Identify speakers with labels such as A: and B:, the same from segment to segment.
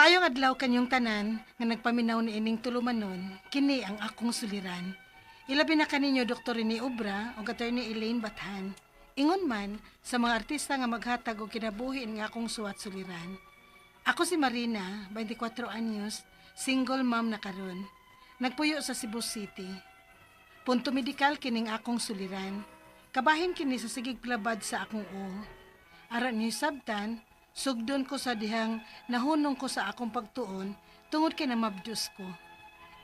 A: Maayong adlaw kanyong tanan nga nagpaminaw ni ining tulumanon, kini ang akong suliran. Ilabi na kaninyo Dr. Rene Obra ug Attorney Elaine Bathan. Ingon man sa mga artista nga maghatag og kinabuhi nga akong suwat suliran. Ako si Marina, 24 anyos, single mom na karon. Nagpuyo sa Cebu City. Punto medikal kining akong suliran. Kabahin kini sa sigig plabad sa akong ulo. Ara ni sabtan, sugdon ko sa dihang nahunong ko sa akong pagtuon tungod kay namabdos ko.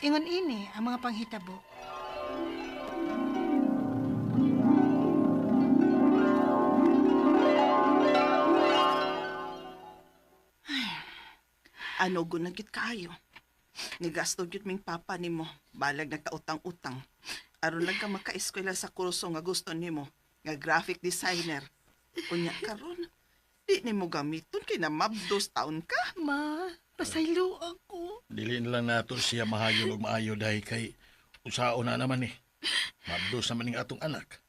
A: Ingon ini ang mga panghitabo.
B: Ano gunag gyud kaayo. Nigasto gyud ming papa nimo, balag nagkautang-utang. Aron lang ka makaeskwela sa kurso nga gusto nimo, nga graphic designer. Unya karon, di nimo gamiton kay namabdos taon ka.
A: Ma, pasaylo ako.
C: Dili na lang nato siya mahayon og maayo dahil kay usaon na naman eh. Mabdos naman ning atong anak.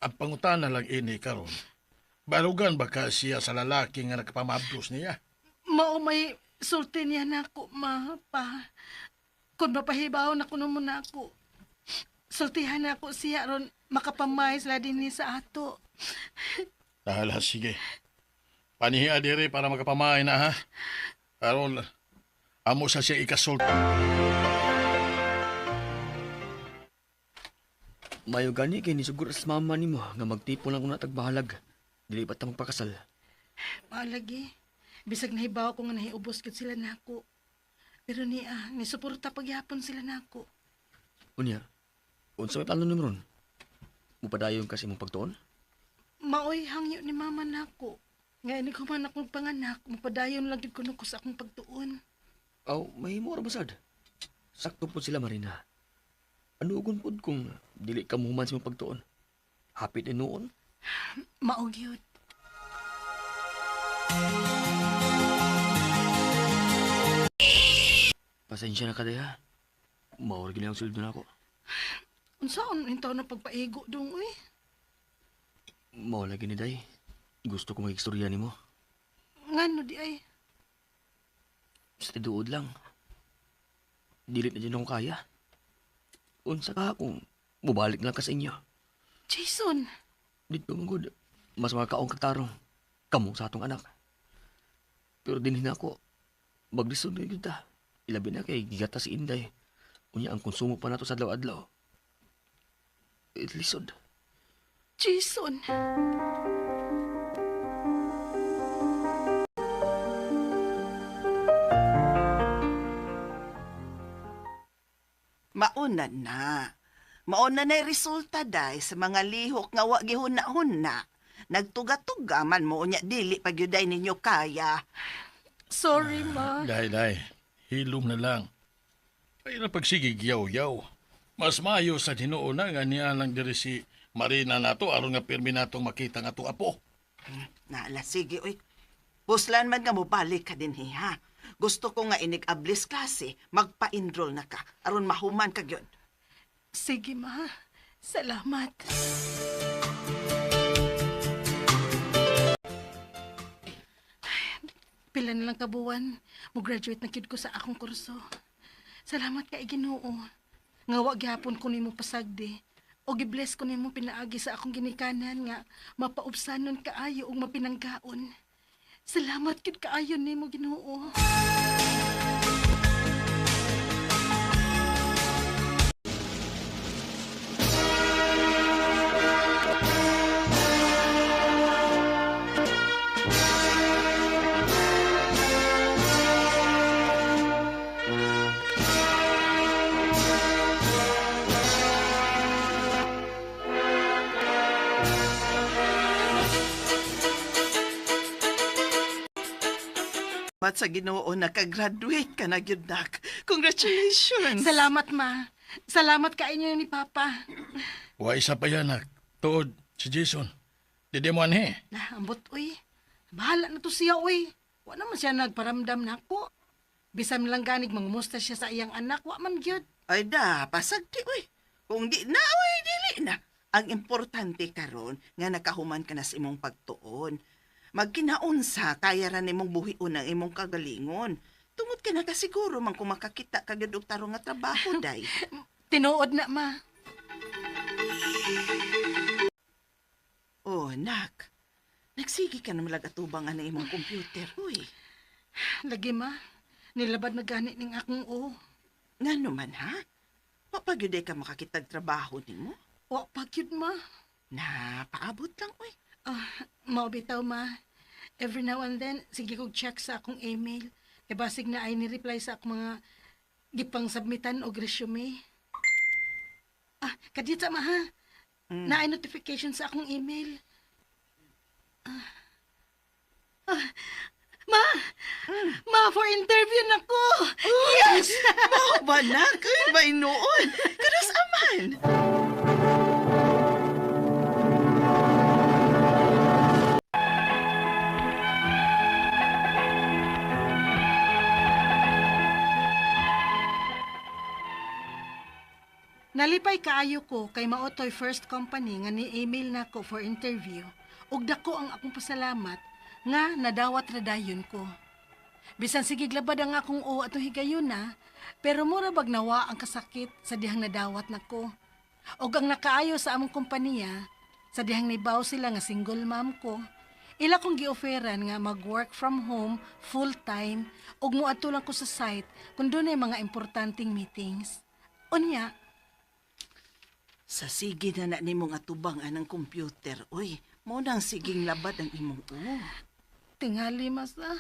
C: Ang pangutana lang ini karon. Barugan ba ka siya sa lalaki nga nagpamabdos niya?
A: Mao may sulti niya nako, ma, pa. Kung mapahibaw na kuno mo na ako. Sultihan na ako siya ron makapamay sila din ni sa ato.
C: Dahil sige. Panihiya diri para makapamay na ha. Aron amo sa siya ikasult.
D: Mayo gani kay nisuguro sa mama nimo nga magtipon lang kuna tagbahalag. Dili pa ta magpakasal.
A: Maalagi, bisag nahibaw ko nga nahiubos gid sila nako. Pero niya, nisuporta pagyapon sila nako.
D: Unya, unsa may plano nimo ron? Mupadayon ka sa imong pagtuon?
A: Maoy hangyo ni mama nako. Nga ini ko man akong panganak, mapadayon lang gid kuno ko sa akong pagtuon.
D: Aw, mahimo ra ba sad? Sakto pod sila Marina. Anugon pod kung dili ka muhuman sa imong pagtuon? Hapit ni noon.
A: Mao gyud.
D: Pasensya na ka diha. Mao ra gyud ang sulod nako.
A: Unsaon intaw na pagpaigo dong uy?
D: Mao lagi ni Day. Gusto ko mag-istorya nimo.
A: Ngano di ay?
D: Sa tiduod lang. Dili na dyan ako kaya. Unsa ka kung mubalik lang ka sa inyo.
A: Jason,
D: Dito man gud, mas makakaong katarong. Kamo sa atong anak. Pero dinhin ako, maglisod na yun ta. Ilabi na kay gigata si Inday. Unya ang konsumo pa nato sa adlaw-adlaw. Lisod.
A: Jason.
B: Mauna na. Mauna na resulta day sa mga lihok nga wa gihuna-huna. Nagtuga-tuga man mo unya dili pa gyud day ninyo kaya.
A: Sorry, ma.
C: Dahil dahil, hilom na lang. Ay na pagsigig yaw-yaw. Mas maayo sa tinuon na nga niya lang diri si Marina nato aron nga pirmi natong makita nga atong apo.
B: Naala, sige, oy. Buslan man nga mobalik ka din, ha. Gusto ko nga inig-ablis klase, magpa-enroll na ka, aron mahuman ka gyud.
A: Sige, ma. Salamat. Ay, pila na lang kabuwan, mo-graduate na kid ko sa akong kurso. Salamat kay Ginoo. Nga wa gyapon ko nimo pasagdi. O gibless ko nimo pinaagi sa akong ginikanan nga mapaubsanon kaayo ug mapinanggaon. Salamat kid kaayo nimo Ginoo.
B: Mat sa Ginoo nakagraduate ka na gyud nak. Congratulations.
A: Salamat ma. Salamat kaayo ni Papa.
C: Wa isa pa yan, nak. Tuod, si Jason. Didi mo anhe.
A: Na, ambot, uy. Bahala na to siya, uy. Wa naman siya nagparamdam na ako. Bisan lang ganig mangumusta siya sa iyang anak, wa man gyud.
B: Ay da, pasagdi oy. Kung di na oy, dili na. Ang importante karon nga nakahuman ka na sa imong pagtuon. Magkinaunsa kaya ra nimong buhion ang imong kagalingon. Tungod ka na kasiguro man kung makakita ka gyud og tarong nga trabaho, day.
A: Tinuod na, ma.
B: Oh, nak. Nagsige ka na malag-atubang ang imong computer, uy.
A: Lagi, ma. Nilabad na gani ning akong o.
B: Ngano man, ha? Wa pa gyud ka makakitag trabaho nimo?
A: Wa pa gyud, ma.
B: Na, paabot lang, uy.
A: Ah, mao bitaw, ma. Every now and then, sige kog check sa akong email. Kay basig na ay ni-reply sa akong mga gipang submitan og resume. Ah, kadiyot sa ma ha.
B: Mm.
A: Naay notification sa akong email. Ah. Ah, ma! Ma, for interview na ko! Yes!
B: Mao ba na? Kay ba inuon? Kanos aman?
A: Nalipay kaayo ko kay maotoy first company nga ni-email nako for interview ug dako ang akong pasalamat nga nadawat ra dayon ko. Bisan sige labad ang akong o atong higayuna, pero mura bag nawa ang kasakit sa dihang nadawat nako. Og ang nakaayo sa among kompanya, sa dihang nibaw sila nga single mom ko, ila kong gioferan nga mag-work from home full time ug moadto lang ko sa site kung dunay mga importanteng meetings. Unya,
B: Sa sige na na nimong atubang anang computer, uy. Mao nang siging labad ang imong uo.
A: Tingali, mas ah.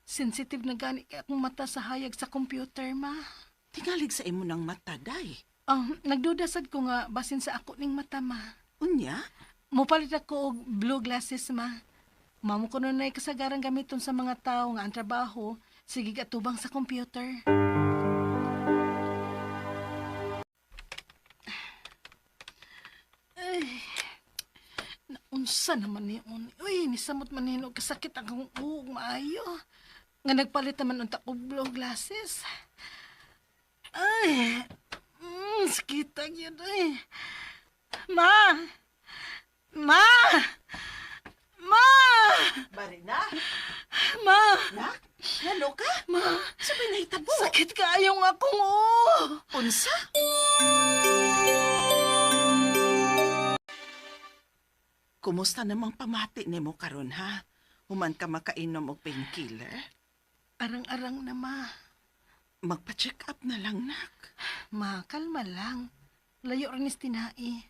A: Sensitive na gani kay akong mata sa hayag sa computer, ma.
B: Tingalig sa imo ng mata, day.
A: Nagduda sad ko nga basin sa ako ning mata, ma.
B: Unya?
A: Mopalit ako og blue glasses, ma. Mamo ko nun ay kasagaran gamiton sa mga tao nga ang trabaho sige atubang sa computer. Ay, naunsa naman ni un. Uy, nisamot man ni og kasakit ang akong uog maayo. Nga nagpalit naman unta og blue glasses. Ay, sakit gyud ay. Ma! Ma! Ma!
B: Marina?
A: Ma!
B: Nak? Ngano ka?
A: Ma!
B: Sa may nahitabo?
A: Sakit kaayong akong uo!
B: Unsa? Kumusta namang pamati nimo karon ha? Human ka makainom og painkiller?
A: Arang-arang na, ma.
B: Magpa-check up na lang, nak.
A: Ma, kalma lang. Layo rin is tinai.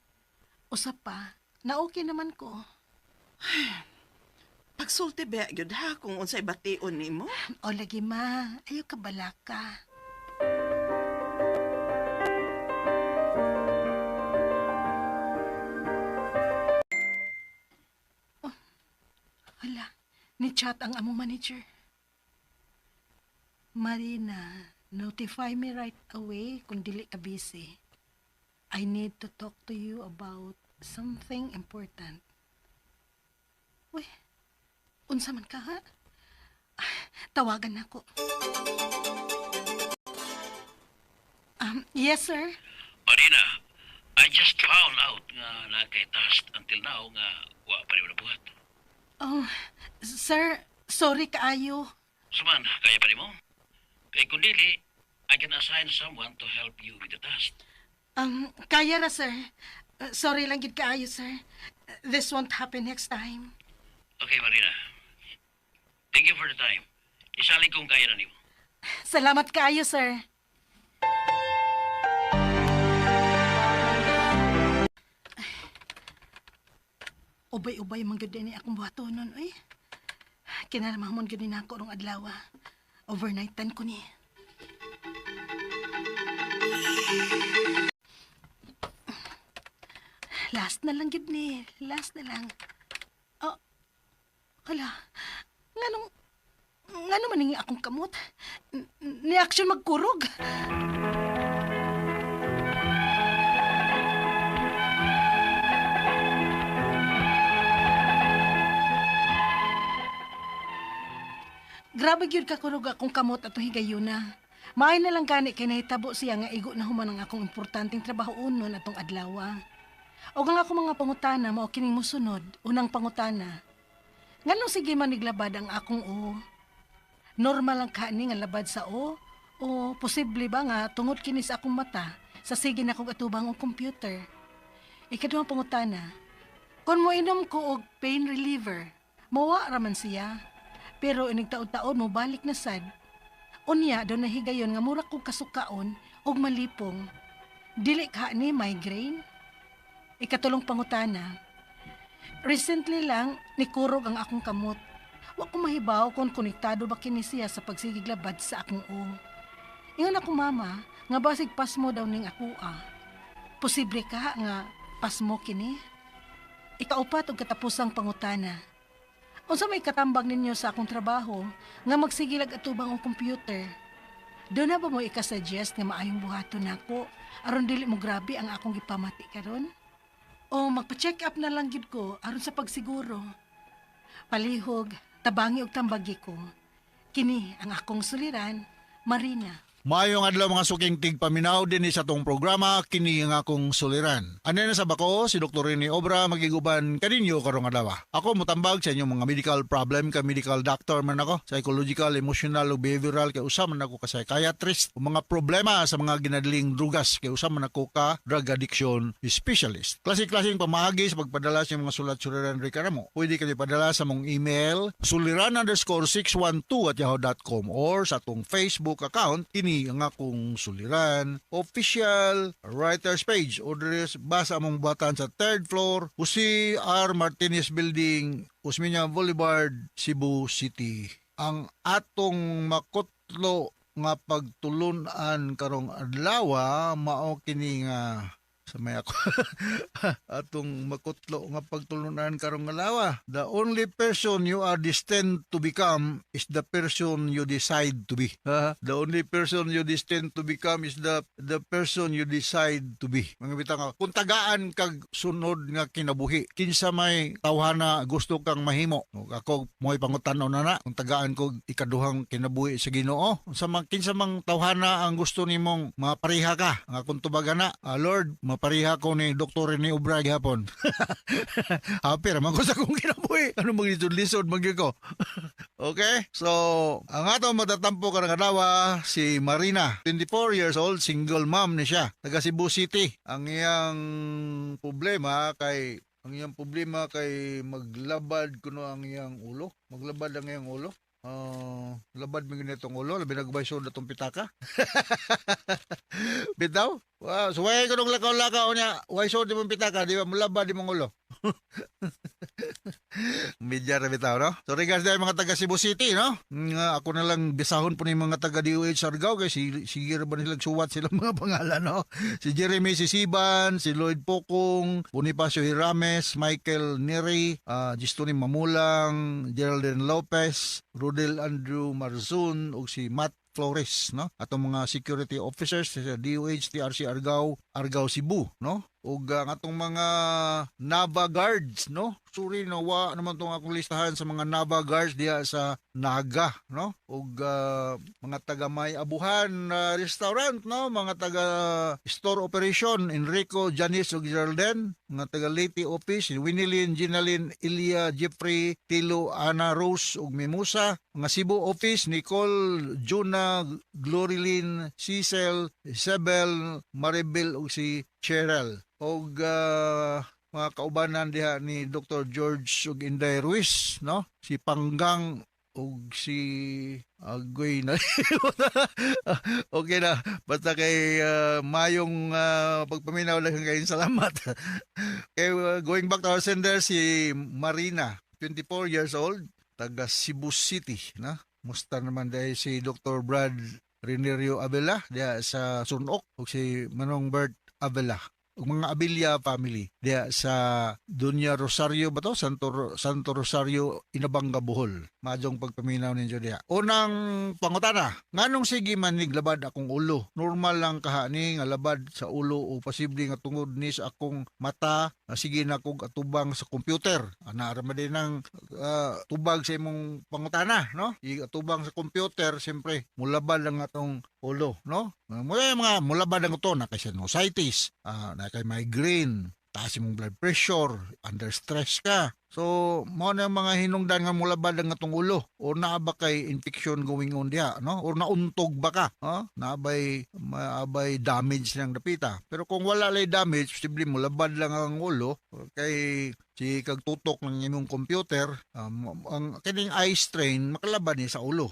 A: Usa pa, na okay naman ko.
B: Pagsulti ba gyud ha kung unsay bation nimo?
A: O lagi, ma. Ayaw ka balaka. Oh, hala. Ni-chat ang among manager. Marina, notify me right away kung dili ka busy. I need to talk to you about something important. Uy, unsa man ka ha? Tawagan nako. Yes, sir.
E: Marina, I just found out nga naa kay task until now nga wa pa rin nabuhat.
A: Oh, sir, sorry kaayo.
E: Suman, kaya pa mo? Kay kung dili, I can assign someone to help you with the task.
A: Kaya ra, sir. Sorry lang gid kaayo, sir. This won't happen next time.
E: Okay, Marina. Thank you for the time. Isalig kung kaya na nimo.
A: Salamat kaayo, sir. Ubay-ubay man gyud ni akong buhatonon, oy. Kinalmahmon gyud ni nako rong adlaw. Overnight tan ko ni. Last na lang gyud ni. Last na lang. Oh, hala. Nganong ngano man ni akong kamot? Ni action magkurog. Grabe gyud ka kurog akong kamot atong higayuna. Maay na lang gani kay nahitabo siya nga igo na human ang akong importanteng trabaho unon atong adlaw. Og ang akong mga pangutana mao kining mosunod, unang pangutana. Nganong sige man niglabad ang akong uo? Normal lang ka ni nga labad sa o o posible ba nga tungod kini sa akong mata sa sige na kog atubang og computer? Ikaduhang pangutana, kung moinom ko og pain reliever, mawa ra man siya. Pero inig taon-taon mo balik na sad. Unya daw nahigayon nga mura kog kasukaon og malipong. Dili ka ni migraine? Ikatulong pangutana, recently lang nikurog ang akong kamot. Wa ko mahibaw kung konektado ba kini siya sa pagsigig labad sa akong uong. Ingon ako mama nga basig pasmo daw ning ako ah. Posible ka nga pasmo kini? Ikaupat og katapusang pangutana. Unsa may katambag ninyo sa akong trabaho nga magsigilag atubang ang computer? Doon na ba mo ika-suggest nga maayong buhaton nako aron dili mo grabe ang akong gipamati karon? O magpa-check up na lang gid ko aron sa pagsiguro. Palihog, tabangi og tambagi ko. Kini ang akong suliran, Marina.
F: Maayong adlaw mga suking tigpaminaw din sa atong programa kini ang akong suliran. Ano na sa bako si Dr. Rene Obra magiguban kaninyo karong adlaw. Ako motambag sa inyong mga medical problem kay medical doctor man ako, psychological, emotional ug behavioral kay usa man ako ka psychiatrist, ug mga problema sa mga ginadling drugas kay usa man ako ka drug addiction specialist. Klase-klaseng pamaagi sa pagpadala sa inyong mga sulat suliran reklamo. Pwede kayo padala sa mong email suliran_612@yahoo.com or sa atong Facebook account kini ang akong suliran official writers page o diri basa among buhatan sa third floor, Jose R. Martinez Building, Osmeña Boulevard, Cebu City. Ang atong makutlo nga pagtulunan karong adlaw mao kini nga sa may ako atong makutlo nga pagtulunan karong adlaw. The only person you are destined to become is the person you decide to be. The only person you destined to become is the person you decide to be. Mga bitang kung tagaan kag sunod nga kinabuhi, kinsa may tawhana gusto kang mahimo? Ako mo'y pangutan-on na na kung tagaan ko ikaduhang kinabuhi sa Ginoo, unsa man kinsa mang tawhana ang gusto nimong mapareha ka? Ang akong tubagan na, "Lord, mapareha ko ni Dr. Rene Obra gihapon." Happy ra man ko sa akong kinabuhi. Ano maglisod-lisod man gyud ko. Okay? So, ang ato matatampo karong adlaw si Marina, 24 years old, single mom ni siya, taga Cebu City. Ang iyang problema kay maglabad kuno ang iyang ulo. Maglabad ang iyang ulo. Labad mo ganitong ulo, labi nagbay sud atong pitaka. Bitaw? Wow, so way ko nung lakaw-lakaw niya, way sud di mong pitaka, di ba mulabad di mong ulo. Media ra bitaw, no? So regards dahil mga taga Cebu City, no? Nga ako na lang bisahon po ni mga taga DOH Siargao kay si sige ra ba nilang suwat silang mga pangalan, no? Si Jeremy Sisiban, si Lloyd Pokong, Bonifacio Hirames, Michael Neri, Gistoni Mamulang, Geraldine Lopez, Rodel Andrew Marzun ug si Matt Flores, no? Atong mga security officers sa DOH TRC Argao, Argao Cebu, no? Ug ang atong mga Nava Guards, no? Sorry no, wa naman tong akong listahan sa mga Nava Guards diha sa Naga, no? Ug mga taga May Abuhan restaurant, no? Mga taga store operation, Enrico, Janice ug Geraldine, mga taga Leyte office, Winilyn, Ginalyn, Ilya, Jeffrey, Tilo, Ana Rose ug Mimosa, mga Cebu office, Nicole, Juna, Glorilyn, Cecil, Isabel, Maribel ug si Cheryl. Og mga kaubanan diha ni Dr. George ug Inday Ruiz, no? Si Panggang ug si Agoy na. Okay na. Basta kay mayong pagpaminaw lang kayong salamat. Okay, going back to our sender, si Marina, 24 years old, taga Cebu City, no? Musta naman dahil si Dr. Brad Renerio Abela diha sa Sunok ug si Manong Bert Abela ug mga Abilia family diha sa Dunya Rosario ba to, Santo Rosario, Inabanga, Bohol. Maayong pagpaminaw ninyo diha. Unang pangutana, nganong sige man niglabad akong ulo? Normal lang kaha ni nga labad sa ulo o posible nga tungod ni sa akong mata na sige na kog atubang sa computer? Ana ra man din ang tubag sa imong pangutana, no? Atubang sa computer, siyempre mulabad lang atong ulo, no? Mula mga mulabad ang uto na kay sinusitis, na kay migraine, Taas imong blood pressure, under stress ka. So, mao na ang mga hinungdan nga mulabad ang atong ulo or naa ba kay infection going on diha, no? Or nauntog ba ka, no? Naa bay maabay damage ng dapita. Pero kung wala lay damage, posible mulabad lang ang ulo kay si kag tutok ng imong computer, ang kining eye strain makalabad ni sa ulo.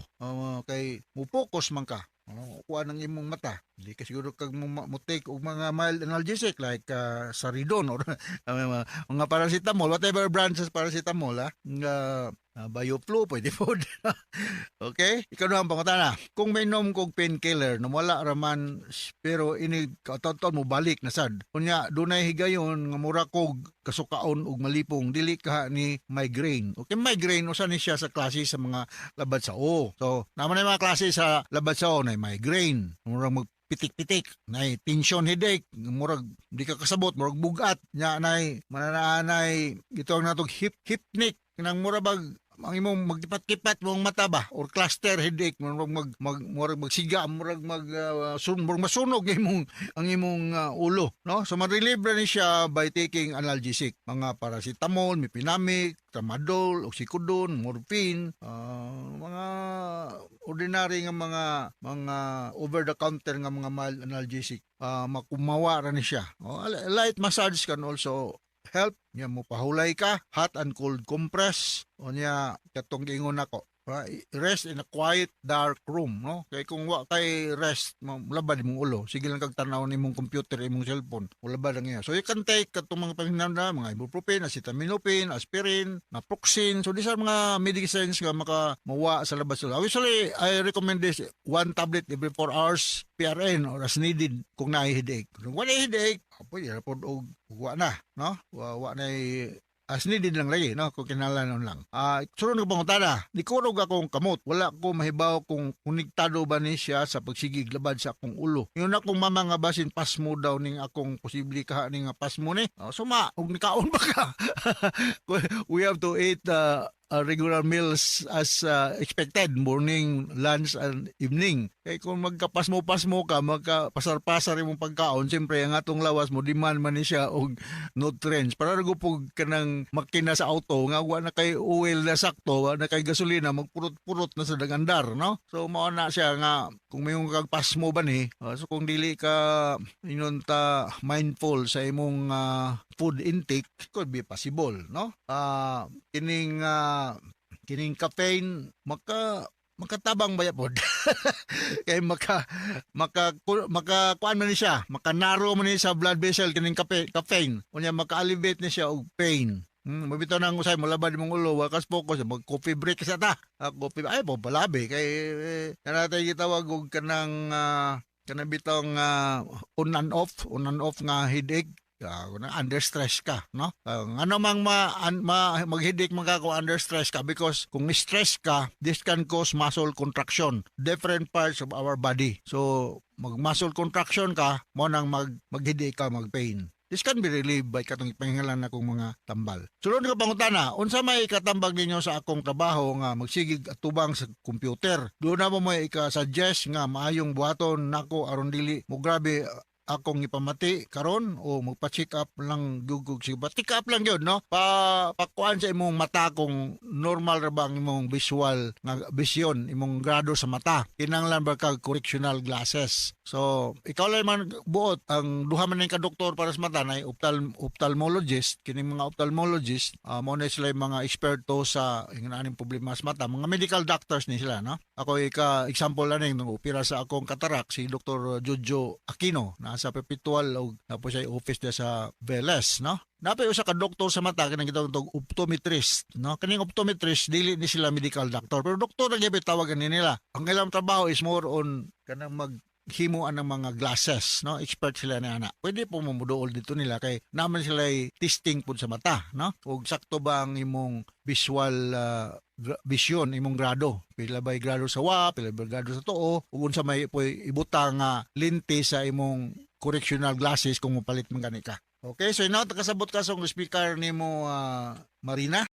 F: Kay mo focus man ka. Ano, kuha ng imong mata. Hindi ka siguro kag mo take og mga mild analgesic like Saridon or mga paracetamol, whatever branches paracetamol ha. Nga Bioflu pwede po. Okay? Ikaw na ang pangutana. Kung may inom kog painkiller, no wala raman pero ini katon mo balik na sad. Unya dunay higayon nga mura kog kasukaon og malipong, dili ka ni migraine. Okay, migraine usa ni siya sa klase sa mga labad sa o. So, naman na mga klase sa labad sa o na migraine. Murag mag pitik-pitik, nay tension headache, murag di ka kasabot, murag bugat, nya nay mananaanay ito ang natog hip hypnic, kanang mura bag ang imong magkipat-kipat mong mata ba or cluster headache, murag mag, mag murag magsiga, murag mag murag masunog ang imong ulo, no? So ma-relieve ra ni siya by taking analgesic, mga paracetamol, mefenamic, tramadol, oxycodone, morphine, mga ordinary nga mga over the counter nga mga mild analgesic, makumawa ra ni siya. Oh, light massage can also help nya, mo pahulay ka, hot and cold compress. O nya katong giingon nako, rest in a quiet dark room, no? Kay kung wa kay rest, mulabad imong ulo, sige lang kag tan-aw nimong computer, imong cellphone, mulabad ang iya. So you can take katong mga panghinanda, mga ibuprofen, acetaminophen, aspirin, naproxen. So these are mga medicines nga maka mawa sa labad sa ulo. Usually I recommend this, one tablet every 4 hours PRN or as needed kung naay headache. Kung wala headache, pwede ra pod og wa na, no? Wa na, as needed lang lagi, no? Kung kinahanglan lang. Sunod nga pangutana, nikurog akong kamot. Wala ko mahibaw kung konektado ba ni siya sa pagsigig labad sa akong ulo. Yun akong mama nga basin pasmo daw ning akong posible ka ning nga pasmo ni. Suma, og nikaon ba ka? We have to eat regular meals as expected, morning, lunch, and evening. Kay kung magkapasmo-pasmo ka, magkapasar-pasar imong pagkaon, siyempre ang atong lawas mo demand man ni siya og nutrients. Para ra pug kanang makina sa auto nga wa na kay oil na sakto, wa na kay gasolina, magpurot-purot na sa dagandar, no? So mao na siya nga kung may kag pasmo ba ni, so kung dili ka inon ta mindful sa imong food intake, could be possible, no? Kining caffeine makatabang ba pod kay maka maka maka kuan man ni siya, makanaro man ni sa blood vessel kining kape, caffeine. Unya maka-alleviate ni siya og pain. Mabitaw nang usay molabad imong ulo, wa kas focus, mag coffee break sa ta. Coffee ay po palabi kay kanatay gitawag og kanang kanang bitong on and off nga headache, under stress ka, no? Ano mang ma mag-headache man ka kung under stress ka, because kung stress ka, this can cause muscle contraction, different parts of our body. So mag muscle contraction ka, mo nang mag-headache ka, mag-pain. This can be relieved by katong ipangingalan na kong mga tambal. Sulod nga pangutana, unsa may ikatambag ninyo sa akong trabaho nga magsigig atubang sa computer? Doon na mo may ika-suggest nga maayong buhaton nako aron dili mo grabe akong ipamati karon o magpa-check up lang gugug sig ba, check up lang yun, no? Pa pakuan sa imong mata kung normal ra ba ang imong visual nga vision, imong grado sa mata, kinahanglan ba kag correctional glasses. So ikaw lang man buot ang duha man ning ka doktor para sa mata, nay ophthalmologist. Kining mga ophthalmologist, mao na sila yung mga eksperto sa ingon aning problema sa mata, mga medical doctors ni sila, no? Ako ika example lang ning nung opera sa akong cataract, si Dr. Jojo Aquino nasa Perpetual og napo siya office dia sa Velez, no? Napay usa ka doktor sa mata kanang gitawag og optometrist, no? Kaning optometrist dili ni sila medical doctor, pero doktor na gyud tawagan ni nila. Ang ilang trabaho is more on kanang mag himuan ng mga glasses, no? Expert sila ni ana. Pwede po mo muduol dito nila kay naman sila testing pud sa mata, no? Ug sakto ba ang imong visual vision, imong grado, pila ba grado sa wa, pila ba grado sa tuo, ug unsa may poy ibutang nga lente sa imong correctional glasses kung mopalit man gani ka. Okay, so now kasabot ka sa speaker nimo, Marina.